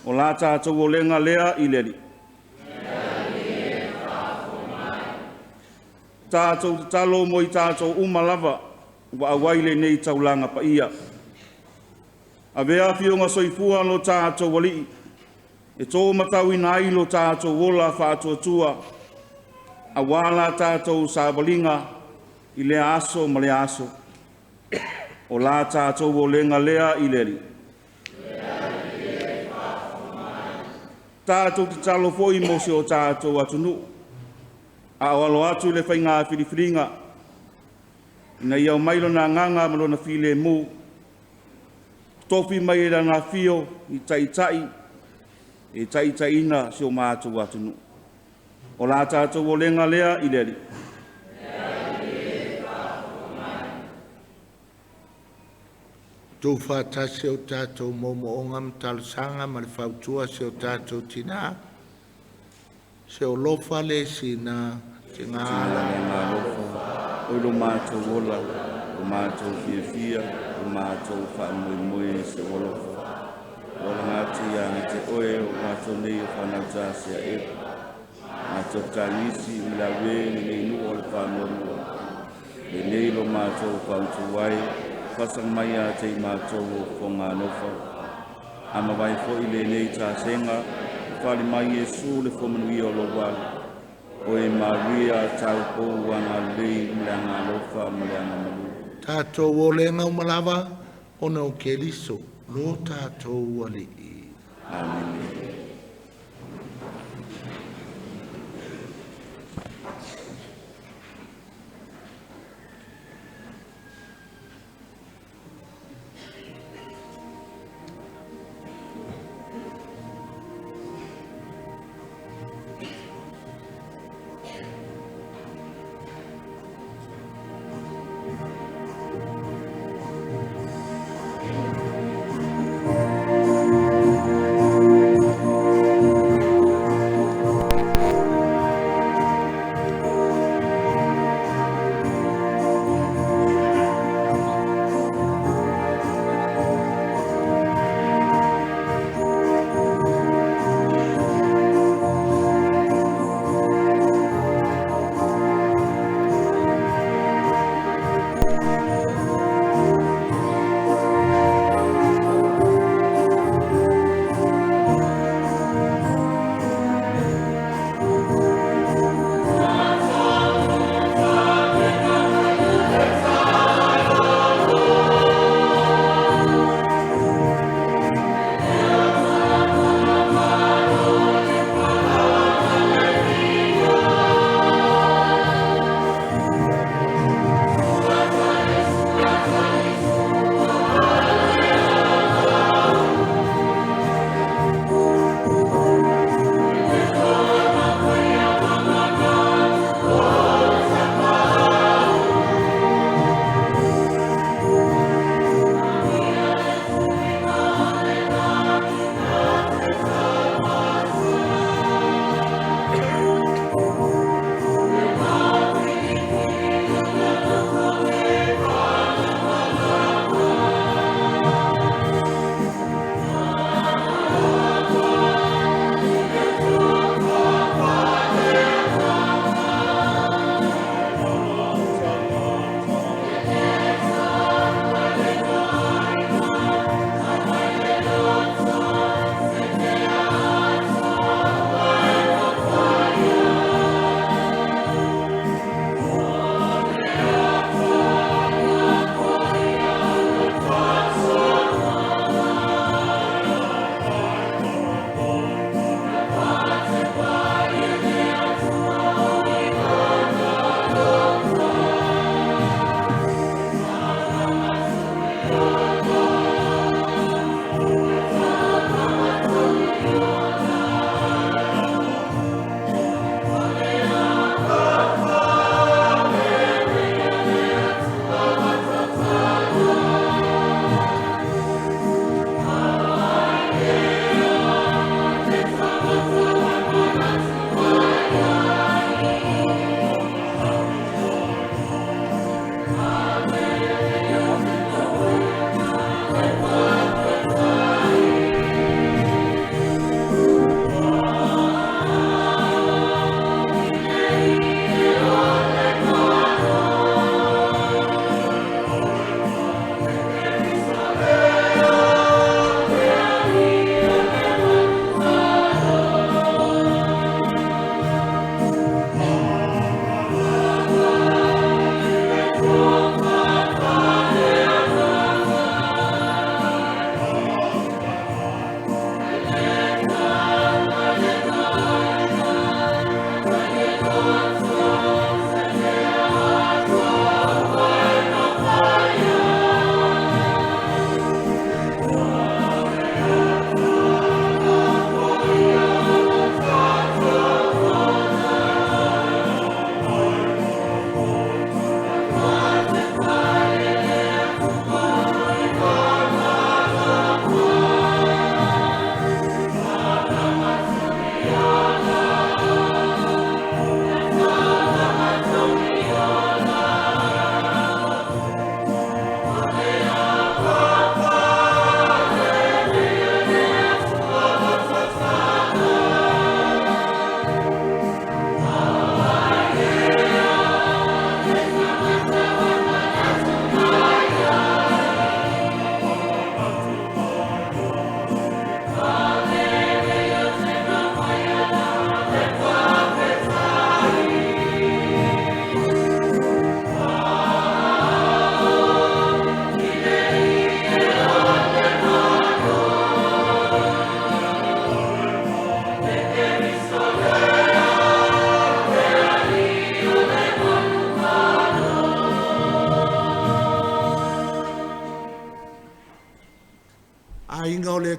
O la tatou olega lea i le Alii. Tatou tatalo mo i tatou uma lava ua auai lenei taulaga paia. Avea afioga soifua lo tatou Alii e tō matauina ai lo tatou ola faatuatua, auā la tatou savaliga i lea aso ma lea aso. O la tatou olega lea i le Alii. Tatou tatalo foi mo si o tatou atunuu, a o alo atu i le faiga filifiliga, ina ia aumai lona agaga ma lona filemu, tofi mai e lana afio i taitai e taitaiina si o matou atunuu. O la tatou olega lea i le Alii. Tuufaatasi o tatou moomooga ma talosaga ma le fautua a si o tatou Tinā, se o alofa le sina Tina tigā le agaalofa, o lo matou ola, o matou fiafia, o matou faamoemoe i sou alofa. Ua alaga atu ia te oe o matou nei o fanau tasia e. Matou tagisi i la ue lenei nuu o le faanoanoa. Lenei lo matou fautu ai, fasaga mai ia te i matou o fofoga alofa. A mavae foi lenei tasega, fale mai Iesu le fomanuia o lou alu. O e Maria taupou agalelei ma le agalofa ma le agamalu. Tatou olega uma lava ona o Keriso lo tatou Alii. Amene.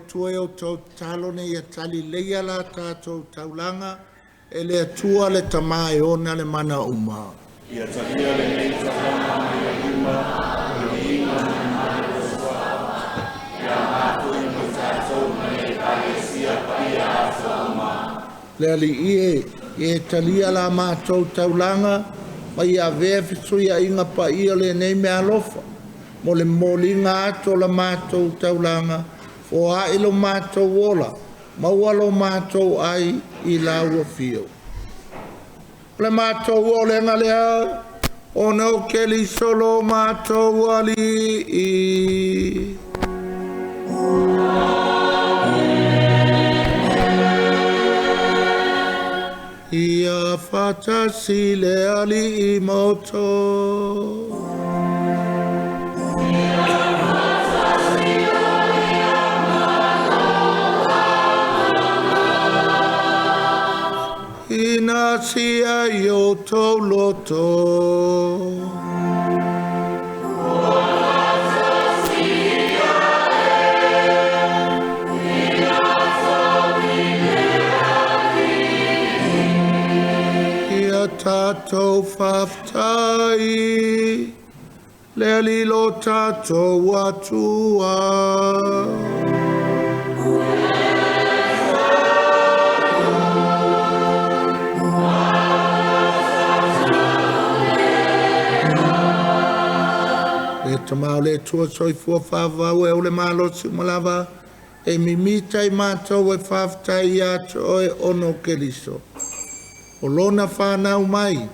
Atua i a outou tatalo ina ia tali lelei la tatou taulaga e le Atua le Tama e ona le mana uma. Ia talia lenei taulaga mai le lima o le viiga ma le mamalu o lou Suafa, ia aoga foi mo i tatou ma le Ekalesia paia atoa uma. Le Alii e, ia e talia la matou taulaga ma ia avea fesuiaiga paia o lenei meaalofa mo le momoliga atu o la matou taulaga, foai lo matou ola, maua lo matou ai i lau afio. O le matou olega lea, ona o Keriso lo matou Alii. Ia faatasi le Alii ma outou. Ina sia i outou loto. Ia tatou faafetai le Alii lo tatou Atua. Le Tama o le Atua soifua faavavau e ou le malosi uma lava e mimita i matou e faafetai ia te oe ona o Keriso. O lona fanau mai,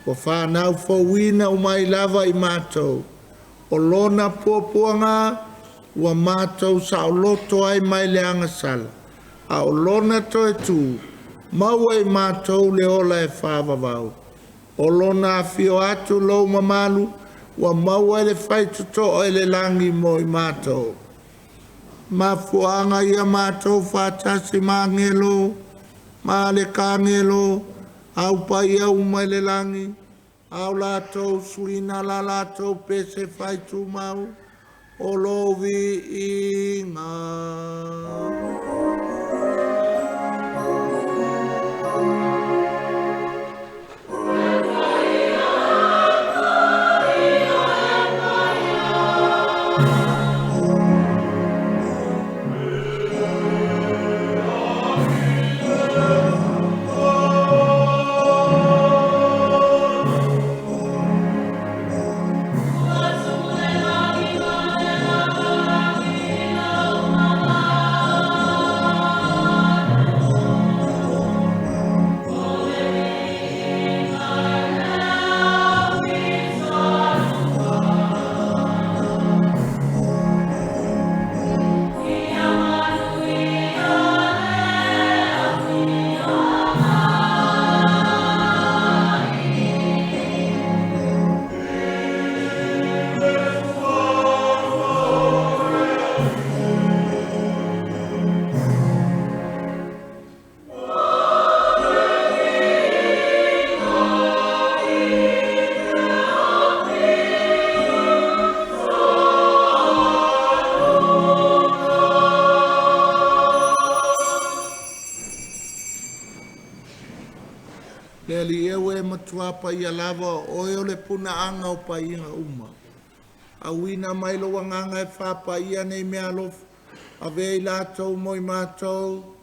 ua fanau fouina uma ai lava i matou. O lona puapuaga ua matou saoloto ai mai le agasala, a o lona toe tu, maua i matou le ola e faavavau. O lona afio atu lou mamalu, ua maua i le faitotoa i le lagi mo i matou. Mafuaaga ia matou faatasi ma agelo, ma le kagelo, au paia uma i le lagi, a o latou suina la latou pese faitumau, o lou viiga. Le Alii e ua e matua paia lava o oe o le punaaga o paiga uma. Auina mai lou agaga e faapaia nei meaalofa, avea i latou mo i matou,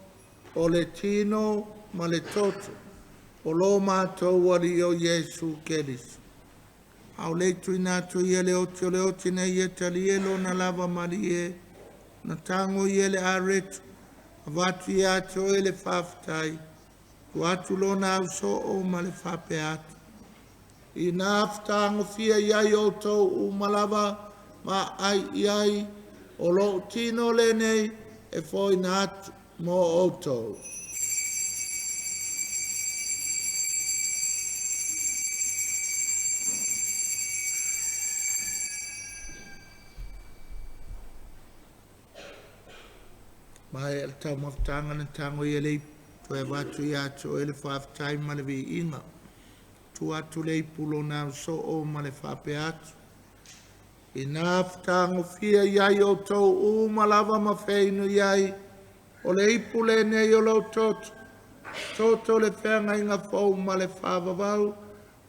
o le tino ma le toto, o lo matou Alii o Iesu Keriso. A o le tuuina atu ia le oti o le oti ina ia talia lona lava malie, na tago ia le areto, avatu ia te oe le faafetai, tuu atu lona ausoo ma le faapea atu. Ina fetagofia i ai outou uma lava ma ai i ai, o lou tino lenei e foina atu mo outou. Maea le taumafataga na tago ia le ipu, toe avatu ia te oe le faafetai ma le viiga. Tuu atu le ipu lona ausoo ma le faapea atu. Ina fetagofia i ai outou uma lava ma feinu i ai, o le ipu lenei o lou toto, toto o le feagaiga fou ma le faavavau,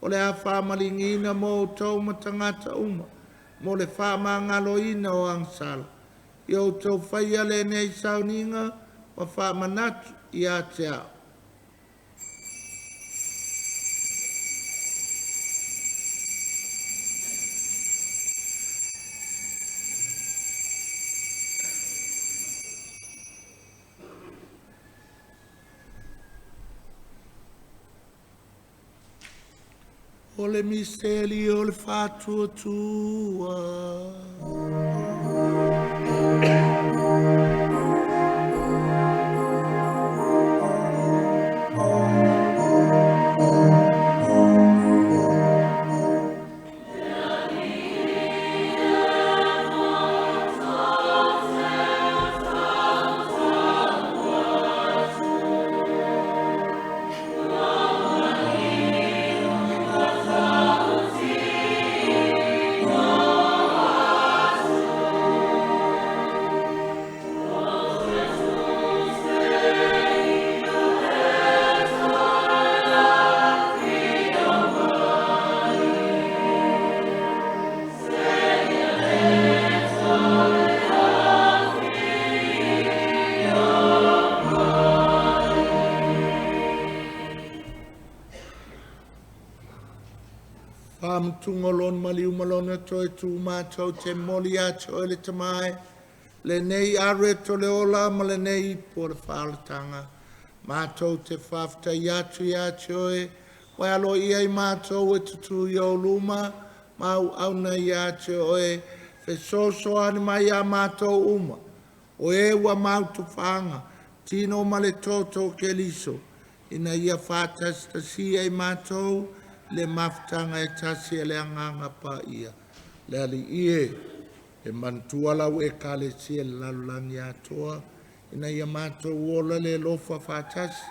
o le a faamaligiina mo outou ma tagata uma, mo le faamagaloina o agasala. Ia outou faia lenei sauniga ma faamanatu ia te a'u. O le miseli o le faatuatua. Faamatuga o lona maliu ma lona toe tu matou te momoli ia te oe le Tama e, lenei areto o le ola ma lenei ipu o le faaolataga. Matou te faafetai atu ia te oe, ua e aloaia i matou e tutū i ou luma, ma auauna ia te oe, fesoasoani mai ia matou uma, o e ua mautufaga, tino ma le toto o Keriso, ina ia faatasitasia i matou le mafutaga e tasi e le Agaga Paia. Le Alii e, e manatua lau Ekalesia i le lalolagi atoa, ina ia matou ola le alofa faatasi.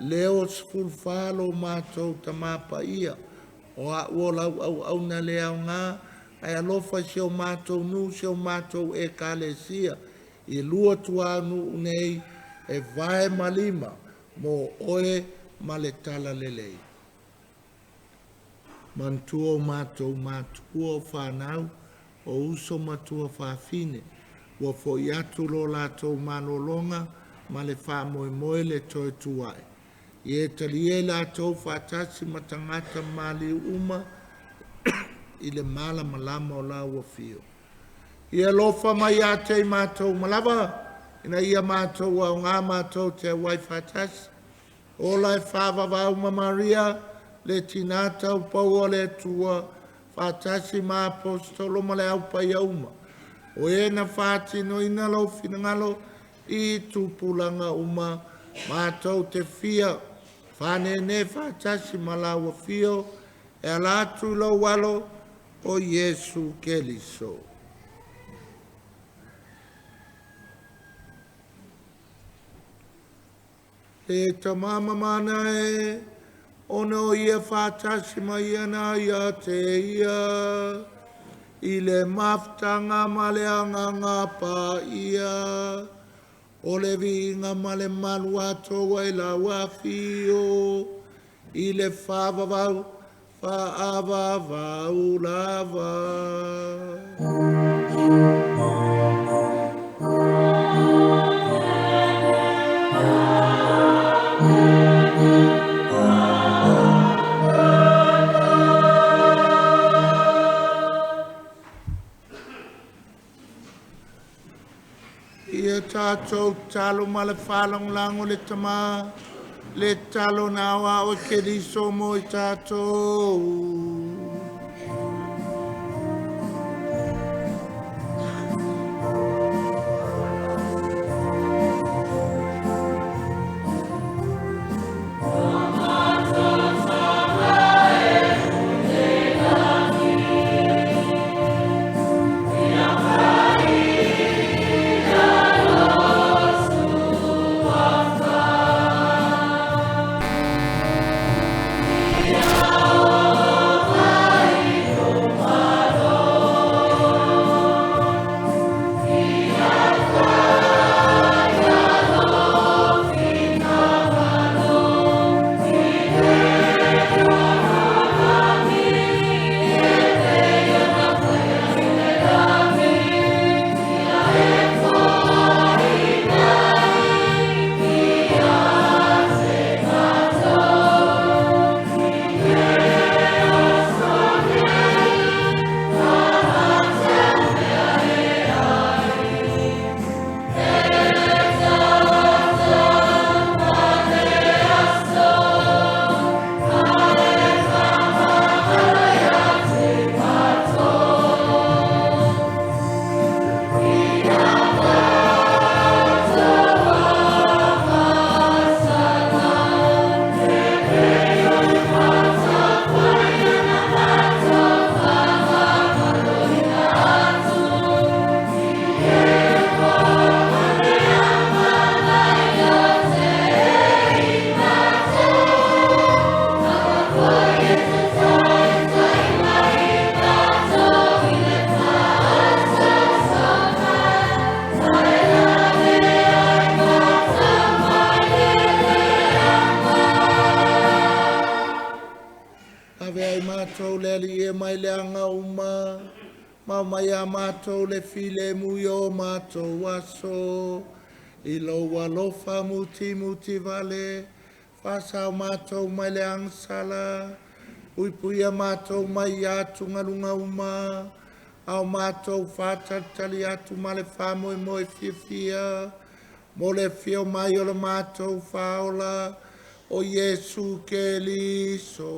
Leo 14 lo matou Tama Paia, o a'u o lau auauna le aoga, ae alofa i si o matou nuu, si o matou Ekalesia, i lua tuanuu nei e vae ma lima mo oe ma le talalelei. Manatua o matou matua o whanau, o uso matua whawhine, ua foi atu lo latou malologa ma le faamoemoe le toe tuai. Ia e talia i latou faatasi ma tagata maliu uma i le malamalama o lau afio. Ia alofa mai ia te i matou uma lava, ina ia matou aoga matou te auai faatasi. Ola e faavavau ma Maria, le tina taupou o le Atua, faatasi ma aposetolo ma le aupaia uma. O e na faatinoina lou finagalo i tupulaga uma, matou te fia faanēnē faatasi ma lau afio, e ala atu i lou alo o Iesu Keriso. E Tama mamana e, ona o ia faatasi mai ana ia te ia, i le mafutaga ma le Agaga Paia, o le viiga ma le malu atoa i lau afio, i le faavavau, faavavau lava. Ia tatou talo ma le faalagolago le Tama, le talo na aoao e Keriso mo i tatou. matou le Alii e mai le aga uma, ma aumai ia matou le filemu i o matou aso. I lou alofa mutimuti vale, faasao matou mai le agasala, puipuia matou mai i atugaluga uma, a o matou faatalitali atu ma le faamoemoe fiafia, mo le afio mai o le matou Faaola, o Iesu Keriso.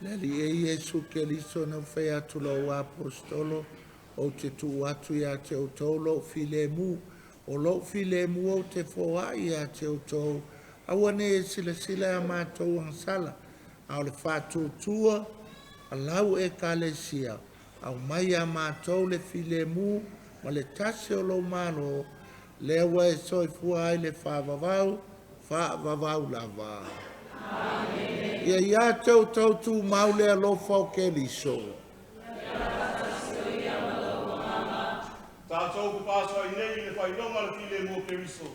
Le Alii e Iesu Keriso na fai atu lou aposetolo, ou te tuu atu ia te outou lou filemu, o lou filemu ou te foai ia te outou, aua ne i e silasila ia matou agasala, a o le faatuatua a lau Ekalesia, aumai ia matou le filemu ma le tasi o lou Malo, lea ua e soifua ai le faavavau, faavavau lava. Ia ia te outou tumau le alofa o Keriso. Tatou fefaasoaai nei i le faailoga o le filemu o Keriso.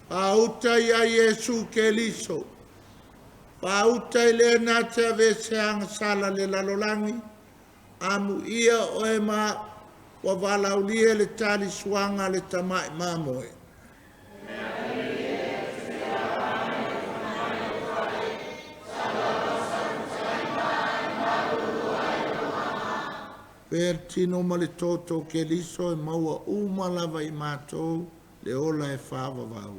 Faauta ia Iesu Keriso, faauta i le na te aveese agasala le lalolagi, amuia oe ma ua valaulia le talisuaga a le tamai mamoe. Faia le tino ma le toto o Keriso e maua uma lava i matou le ola e faavavau.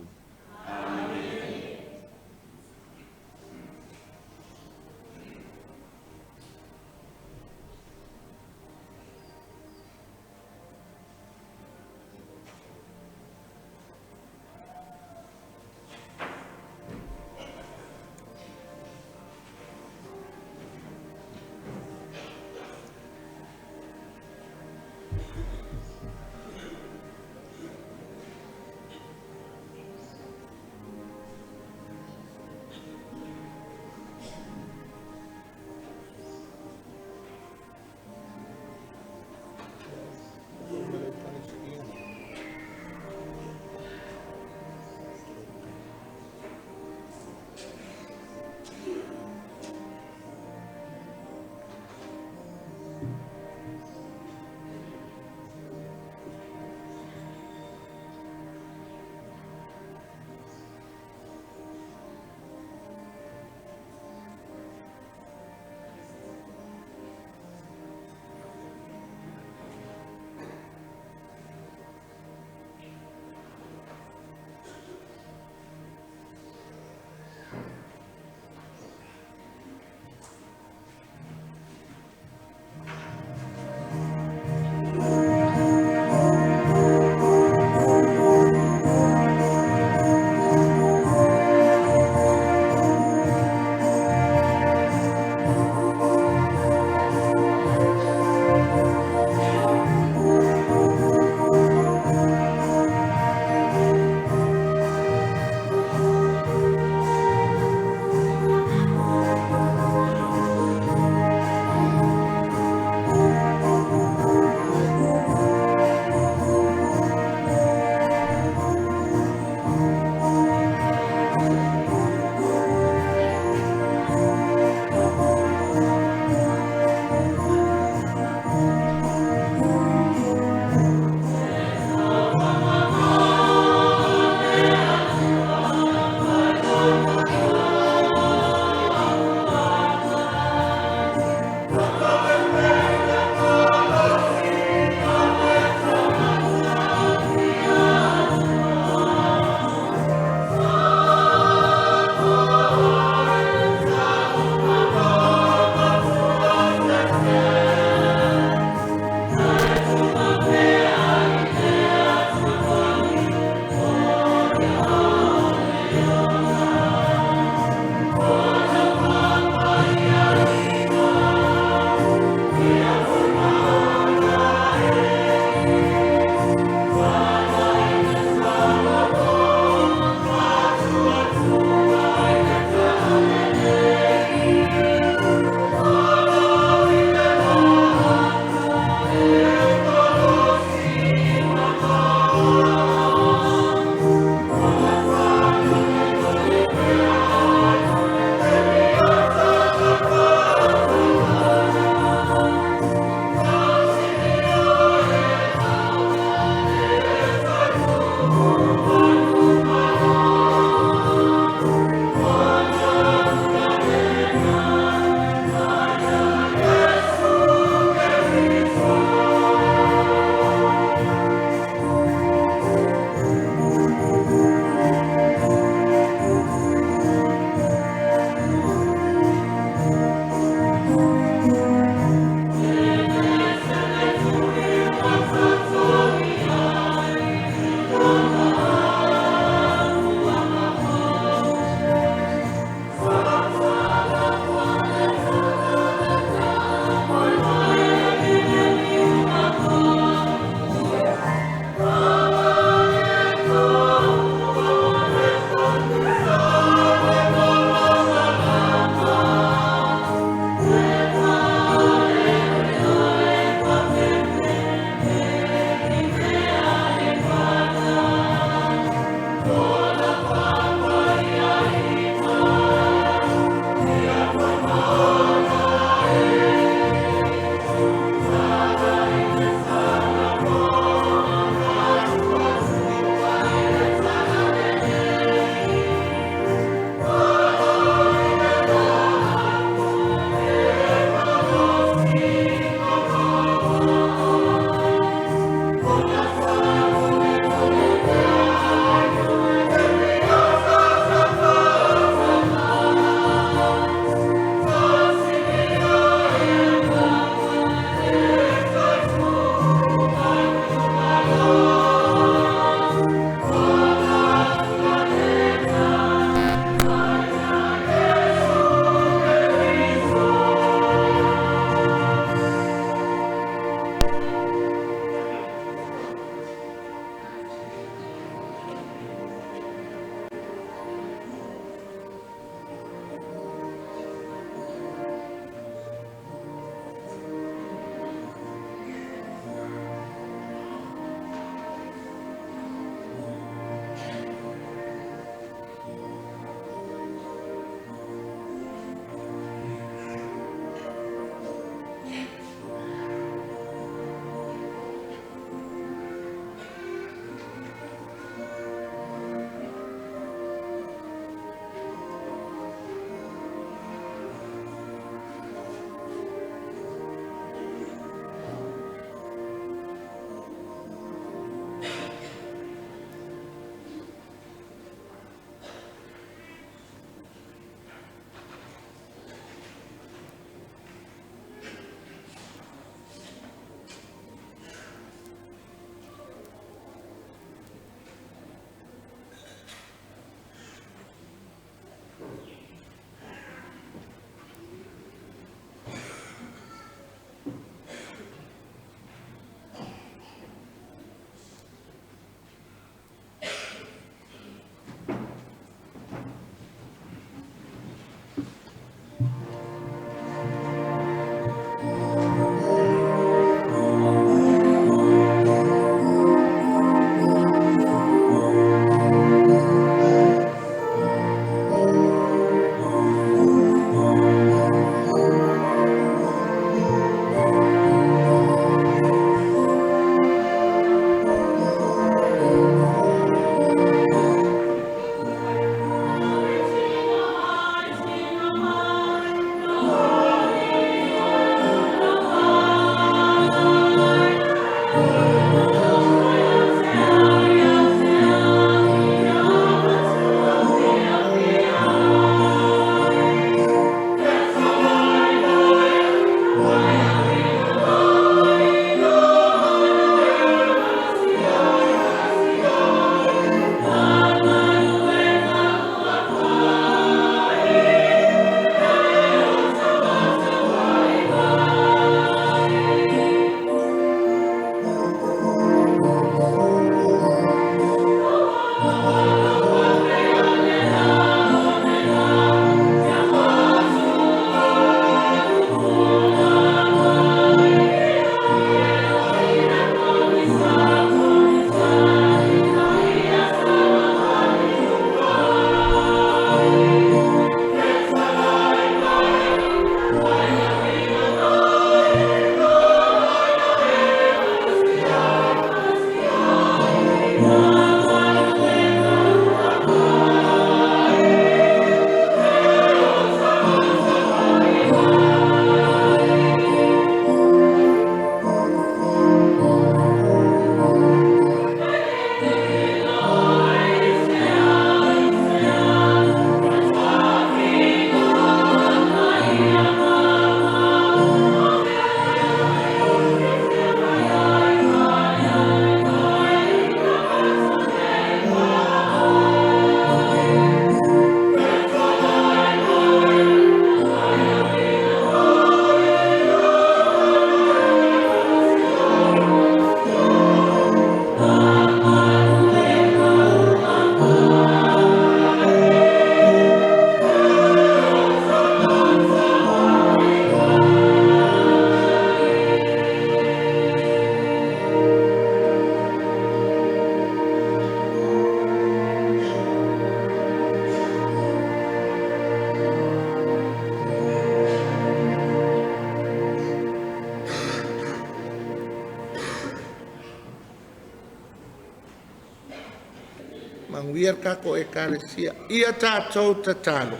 Faamanuia le tatou Ekalesia. Ia tatou tatalo.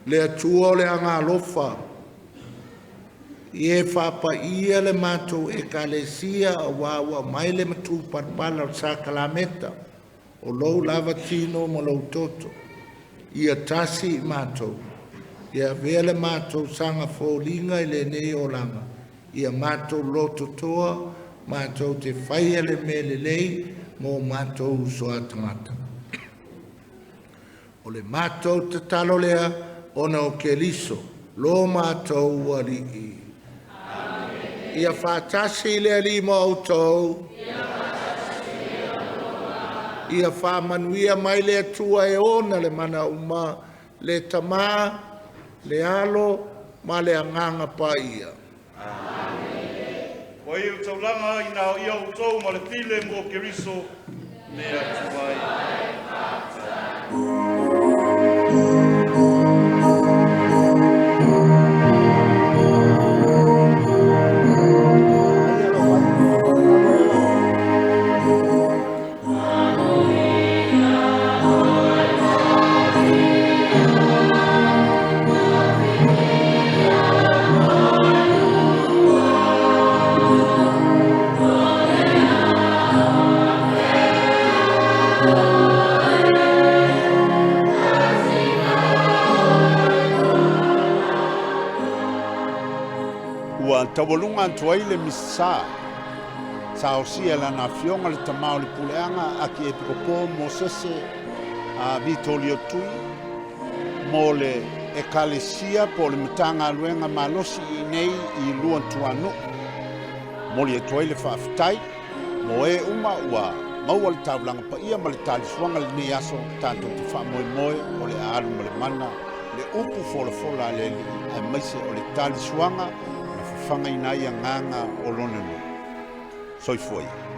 Le Atua o le agaalofa, ia e faapaia le matou Ekalesia auā ua aumai le matupalapala o le sakalameta o lou lava tino ma lou toto. Ia tasi i matou, ia avea le matou saga foliga i lenei olaga, ia matou lototoa, matou te faia le mea lelei mo matou uso a tagata. O le matou tatalo lea ona o Keriso, lo matou Alii. Ia faatasi le Alii ma outou. Ia faamanuia mai le Atua e ona le mana uma, le Tama, le Alo ma le Agaga Paia. Ua i le taulaga ina o ia outou ma le file mo Keriso le Atua ai. Ua taualuga atu ai le Misa sa osia e lana afioga le Tama o le Puleaga Akiepikopo Mosese a Vitolio Tui mo le Ekalesia po o le Matagaluega malosi i inei i Luatuanuu. Momoli atu ai le faafetai mo e uma ua maua le taulaga paia ma le talisuaga i lenei aso tatou te faamoemoe o le a alu ma le mana le upu folafola a le Alii aemaise o le talisuaga na fafagaina ai agaga o lona nuu. Soifua ia.